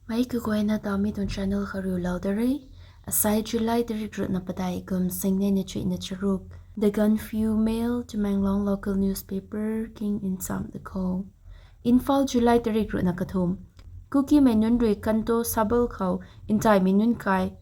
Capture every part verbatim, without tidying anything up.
Mei kaguayna ta mi tuang channel khou riulou da re. Asai July tarik ruhna padeih kum singnei na chuihna charuk. The Gaanphiu Mail, Tamenglong local newspaper king nsam da kho. Imphal, July tarik ruhna kathumh. Kukimei nunc rui Kanto Sabal khou ntaimei nunc kai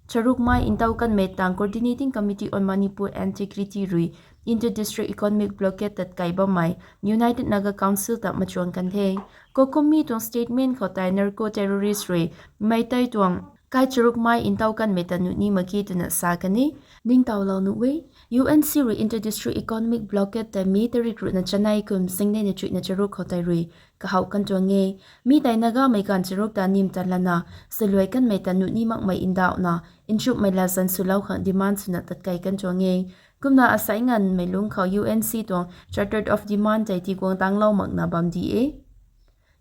charuk mai ntaw kanmei tang Coordinating Committee on Manipur Integrity rui inter-district economic blockade tat kei bammei United Naga Council ta machuang kan the. Kokum mi tuang statement khou tei narco terrorist rui Meitei tuang kai charuk mai ntaw kanmei ta nuh ni mak ki twna sa kan e. Ningtowlou nuh e, U N C rui inter-district economic blockade tei May tarik ruhna chanei kum singnei na chuihna charuk khou tei rui kahouh kan tuang e. Mi tei Nagamei ganv charuk ta nim tan lana, saluai kanmei ta nuh ni makmei ndauhna, nchumhmei latzan swlou khang demand swna tat kei kan tuang e. Kumna asai nganvmei lungc khou U N C tuang Charter of Demand tei tiguang tanglou makna bam di e.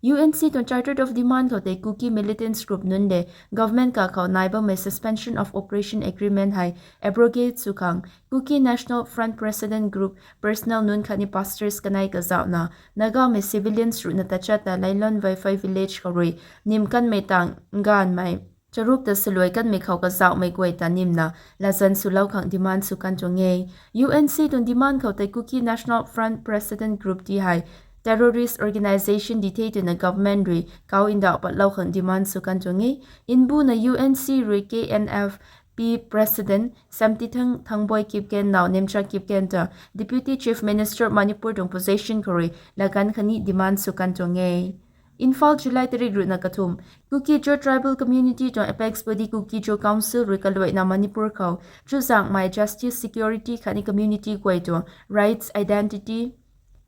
U N C tuang Charter of Demand khou tei Kuki militants group nunc le government kakhou nai bammei Suspension of Operation Agreement hei abrogate sw khang Kuki National Front President Group personnel nunc khatni pastors kanei kazauhna, Nagamei civilians ruhna tachat ta Lailon Vaiphei village khou rui nim kanmei tang nganvmei charuk ta saluai kanmei khou kazauhmei guay ta nimna latzan swlou khang demand sw kan tuang e. U N C tuang demand khou tei Kuki National Front President Group ti hei terrorist organisation di the twna government rui kau ndauh patlou khang demand sw kan tuang e. Mbuna U N C rui K N F P President Samtithang Thangboi Kipgen now Nemcha Kipgen ta Deputy Chief Minister Manipur tuang position khou rui laganv khatni demand sw kan tuang e. Imphal, July tarik ruhna kathumh. Kuki-Zo tribal community tuang apex body Kuki-Zo Council rui kaluaina Manipur khou chuzaenghmei justice, security khatni community guay tuang rights, identity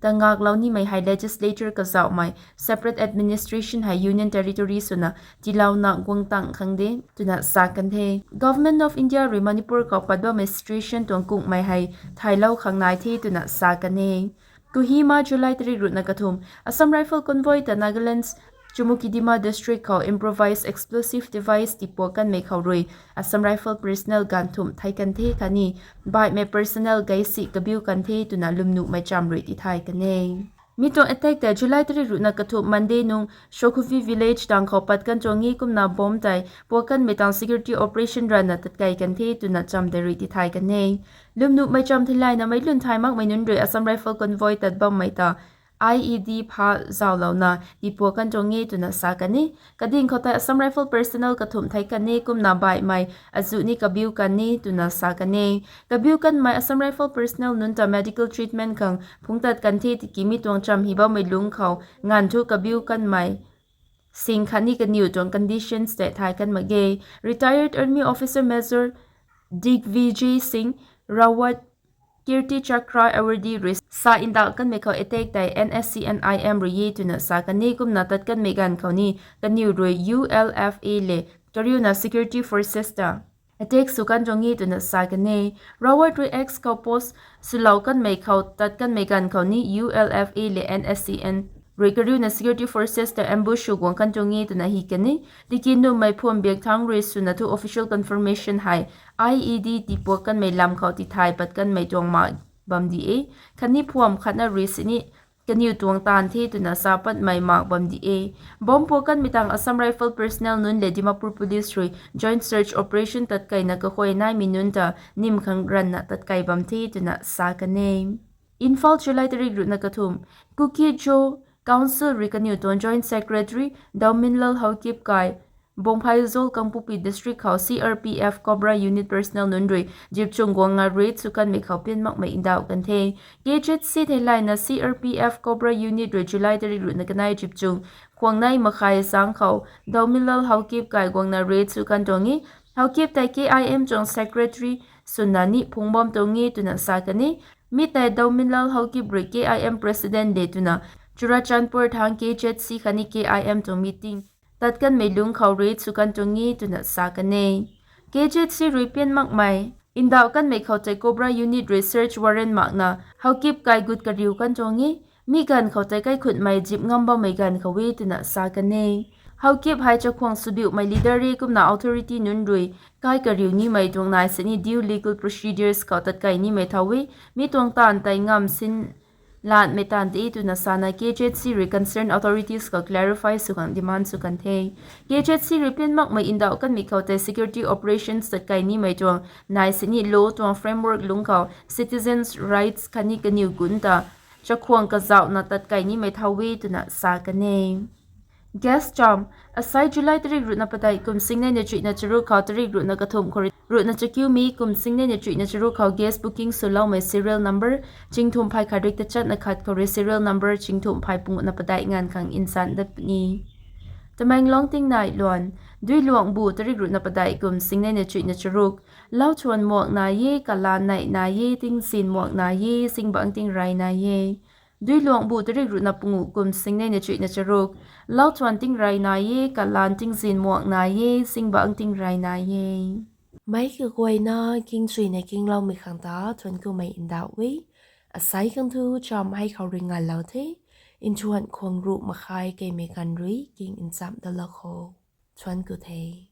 ta ngaklou nimei hei legislature kazauhmei separate administration hei Union Territory swna tiilouna guang tang khang de twna sa kan the. Government of India rui Manipur khou pat bammei situation tuang kunghmei hei thaylou khang nai the twna sa kan e. Kohima, July tarik ruhna kathumh. Assam Rifle convoy ta Nagaland's Chumoukedima district khou improvised explosive device tiipuak kanmei khou rui Assam Rifle personnel ganv thumh thei kan the khatni baihmei personnel gaysi kabiu kan the twna lwmnuhmei cham rui tithay kan e. Mi tuang attack tei July tarik ruhna kathumh Monday nung Shokhuvi village tang khou pat kan tuang e. Kumna bomb tei puak kanmei tang security operation ranvna tatkei kan the twna cham tei rui tithay kan e. Lwmnuhmei cham theilayna meic lun thay makmei nunc rui Assam Rifle convoy tat bammei ta I E D pha zaulouna tiipuak kan tuang e twna sa kan e. Kading khou tei Assam Rifle personnel kathumh thei kan e kumna baihmei azuh ni kabiu kan e twna sa kan e. Kabiu kanmei Assam Rifle personnel nunc ta medical treatment khang phungc tat kan the tiki mi tuang cham hi bammei lungc khou nganv thu kabiu kanmei sing khatni kaniw tuang conditions tei thay kan mak ge. Retired Army Officer Major Digvijay Singh Rawat Kirti Chakra Award rui sa ndauh kanmei khou attack tei N S C N I M rui e twna sa kan e. Kumna tat kanmei ganv khou ni kaniw rui U L F A le kariuna security forces ta attack sw kan tuang e twna sa kan e. Rawat rui X khou post swlou kanmei khou tat kanmei ganv khou ni U L F A le N S C N rui kariuna security forces ta ambush sw guang kan tuang e twna hi kan e. Tiki nummei phuam biak thangc rui swna thu official confirmation hei I E D tiipuak kanmei lam khou tithay pat kanmei tuang mak bam di e. Khatni phuam khatna rui sini kaniw tuang taanv the twna sa patmei mak bam di e. Bomb puak kanmei tang Assam Rifle personnel nunc le Dimapur Police rui joint search operation tatkeina kahuay naimei nunc ta nim khang ranvna tatkei bam the twna sa kan e. Imphal, July tarik ruhna kathumh. Kuki-Zo Council rui kaniw tuang Joint Secretary Dauminlal Haokip kai Bongphaizawl, Kangpokpi District khou C R P F Cobra Unit personnel nunc rui zipchung guangna raid sw kanmei khou pian makmei ndauh kan the. K Z C theilayna C R P F Cobra Unit rui July tarik ruhna kanei zipchung khwang nei makhai zangc khou Dauminlal Haokip kai guangna raid sw kan tuang e. Haokip tei K I M tuang secretary swna ni phungc bam tuang e twna sa kan e. Mi tei Dauminlal Haokip rui K I M president de twna Churachandpur thang K Z C khatni K I M tuang meeting tat kanmei lungc khou raid sw kan tuang e twna sa kan e. K Z C rui pian makmei ndauh kanmei khou tei Cobra Unit rui search warrant makna Haokip kai gut kariu kan tuang e. Mi ganv khou tei kaikhutmei zip ngam bammei ganv khou e twna sa kan e. Haokip hei chakhwang swbiuhmei leader e kumna authority nunc rui kai kariu nimei tuang nai sini due legal procedures khou tatkei nimei thau e. Mi tuang taanv tei ngam sin lanmei taanv de twna sana KZC rui concerned authorities khou clarify sw khang demand sw kan the. KZC rui pian makmei ndauh kanmei khou tei security operations tat kai nimei tuang nai sini law tuang framework lungc khou citizens rights khatni kaniw gun ta chakhwang kazauhna tat kai nimei thau e twna sa kan e. Gas cham. Asai July tarik ruhna padeih kum singnei na chuihna charuk khou tarik ruhna kathumh khou rui ruhna chakiumei kum singnei na chuihna charuk khou gas booking swloumei serial number chingthum phay khatruk tachatna khat khou rui serial number chingthum phay panguhna padeih nganv khang nchan dat puni. Tamenglong tingnai luan. Duiluangbu tarik ruhna padeih kum singnei na chuihna charuk. Lauthuan muak nai e, kalan neih nai e, tingzin muak nai e, zingbangc tingrey nai e. Duiluangbu tarik ruhna panguh kum singnei na chuihna charuk. Lauthuan tingrey nai e, kalan tingzin muak nai e, zingbangc tingrey nai e. Meic kaguayna kingchuina kingloumei khang ta thuanc kumei ndauh e. Asai khang thu cham hei khou rui nganlou the. Nthuan khwang ruh makhai keimei ganv rui king nchamh dalou kho. Thuanc ku the.